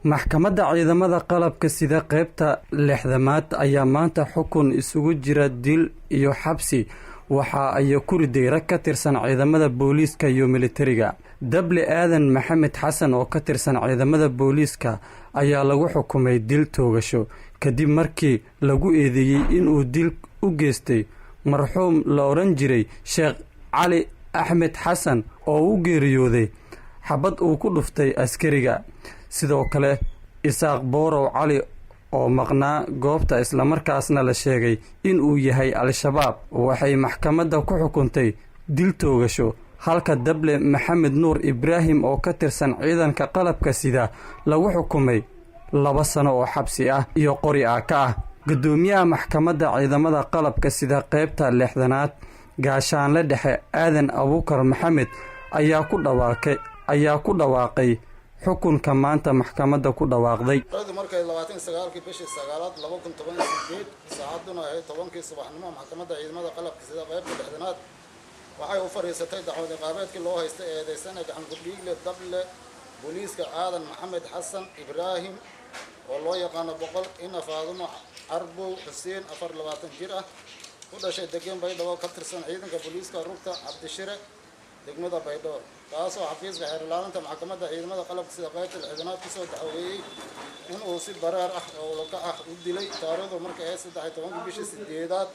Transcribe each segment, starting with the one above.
Maxkamadda Ciidamada Qalabka Sida qeybta 60aad ayaa maanta xukun isugu jira dil iyo xabsi waxa ay ku riday rag ka tirsan ciidamada booliiska iyo militariga. Dable Aadan Maxamed Xasan oo ka tirsan ciidamada booliiska ayaa lagu xukumay dil toogasho kadib markii lagu eedeeyey inuu dil u geystay marxuum la odhan jiray Sheekh Cali Axmed Xasan oo u geeriyooday xabad uu ku dhuftay askariga. Sidoo kale, Isaaq Boorow Cali oo maqnaa goobta islamarkaasna la sheegay in uu yahay Al-Shabaab waxay maxkamadda ku xukuntay dil toogasho, halka Dable Maxamed Nuur Ibraahim oo ka tirsan ciidanka qalabka sida lagu xukumay 2 sano oo xabsi ah iyo qori ah ka ah. Guddoomiyaha Maxkamadda Ciidamada Qalabka Sida qeybta 60aad, Gaashaanle Dhexe Aadan Abuukar Maxamed, ayaa ku dhawaaqay xukunka maanta maxkamadda ku dhawaaqday. Radu markay 29-kii bishii sagaalaad 2018, saacadduna ahayd 10-kii subaxnimo, Maxkamadda Ciidamada Qalabka Sida qaybta 60aad waxay u fadhiisatay dacwad ciqaabeedkii loo haystay eedeysane gacan ku-dhiigle dable booliiska Aadan Maxamed Xasan Ibraahim oo loo yaqaano Boqol, ina Faadumo Carbow Xuseen, 24 jir ah, ku dhashay degan Baydhabo, ka tirsan ciidanka booliiska rugta Cabdishire, degmada Baydhabo, taasoo xafiiska xeer ilaalinta Maxkamadda Ciidamada Qalabka Sida qaybta 60aad kusoo dacweeyey in uu si bareer ah oo ulakac ah u dilay, taariikhdu markay ahayd 13-kii bishii sideedaad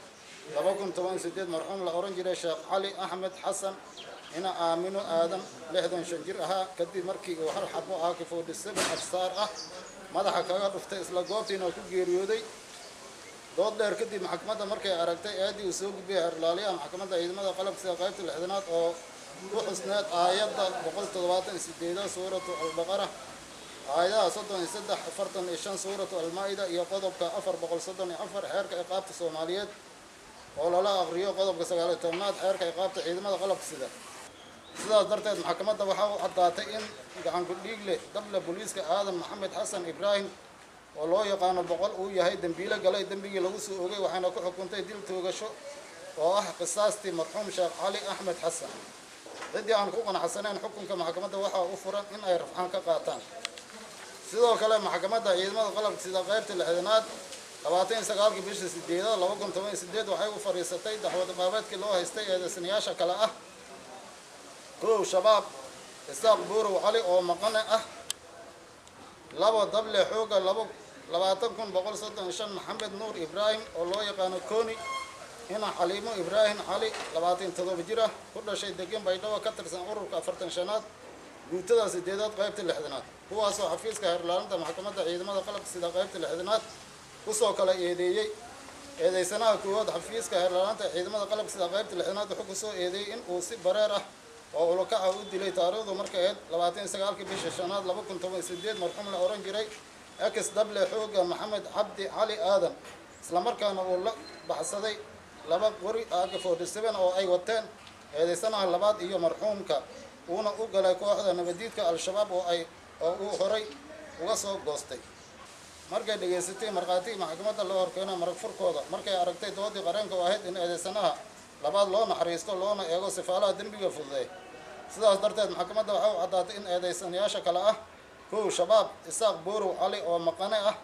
2018, marxuum la oran jiray Sheekh Cali Axmed Xasan, ina Aamino Aadan, 65 jir ahaa, kadib markii uu hal xabo AK-47 afsaar ah madaxa kaga dhuftay, isla goobtiina ku geeriyooday. Dood dheer kadib, maxkamadda markay aragtay eedii uu soo gudbiyay xeer ilaaliyaha Maxkamadda Ciidamada Qalabka Sida qaybta 60aad oo ku xusneed aayadda 178aad Suuratu Albaqara, aayadaha 33, 45 Suuratu Almaa-ida iyo qodobka 434 Xeerka Ciqaabta Soomaaliyeed oo lala aqriyo qodobka 19aad Xeerka Ciqaabta Ciidamada Qalabka Sida, sidaas darteed maxkamadda waxaa u caddaatay in gacan ku-dhiigle dable booliiska Aadan Maxamed Xasan Ibraahim oo loo yaqaano Boqol uu yahay dembiilo galay dembigii lagu soo ogay, waxayna ku xukuntay dil toogasho oo ah qisaastii marxuum Sheekh Cali Axmed Xasan. Ciddii aan ku qanacsanayn xukunka maxkamadda waxaa u furan in ay rafcaan ka qaataan. Sidoo kale, Maxkamadda Ciidamada Qalabka Sida qaybta 60aad 29-kii bishii sideedaad 2018 waxay u fadhiisatay dacwad ciqaabeedkii loo haystay eedeysanayaasha kale ah: 1, Shabaab Isaaq Buurow Cali oo maqane ah; 2, dable xooga labo 20,135 Maxamed Nuur Ibraahim oo loo yaqaano Koni, ina Xaliimo Ibraahim Cali, 27 jir ah, ku dhashay degan Baydhabo, ka tirsan ururka 45aad guutada sideedaad qaybta 60aad, kuwaasoo xafiiska xeer ilaalinta Maxkamadda Ciidamada Qalabka Sida qaybta 60aad kusoo kala eedeeyey. Eedeysanaha koowaad, xafiiska xeer ilaalinta ciidamada qalabka sida qaybta 60aad wuxuu kusoo eedeeyey in uu si bareer ah oo ulakaca u dilay, taariikhdu markay ahayd 29-kii bishii shanaad 2018, marxuum la oran jiray ex dable xooga Maxamed Cabdi Cali Aadan, islamarkaana uu la baxsaday laba qori AK-47 oo ay wateen eedeysanaha labaad iyo marxuumka, uuna u galay kooxda nabadiidka Al-Shabaab oo uu horay uga soo goostay. Markay dhegaysatay markhaatigii maxkamadda loo horkeenay marag furkooda, markay aragtay doodii qareenka oo ahayd in eedeysanaha labaad loo naxariisto loona eego sifaalaha dembiga fududeey, sidaas darteed maxkamadda waxay u caddaatay in eedeysanayaasha kale ah: 1, Shabaab Isaaq Buurow Cali oo maqane ah.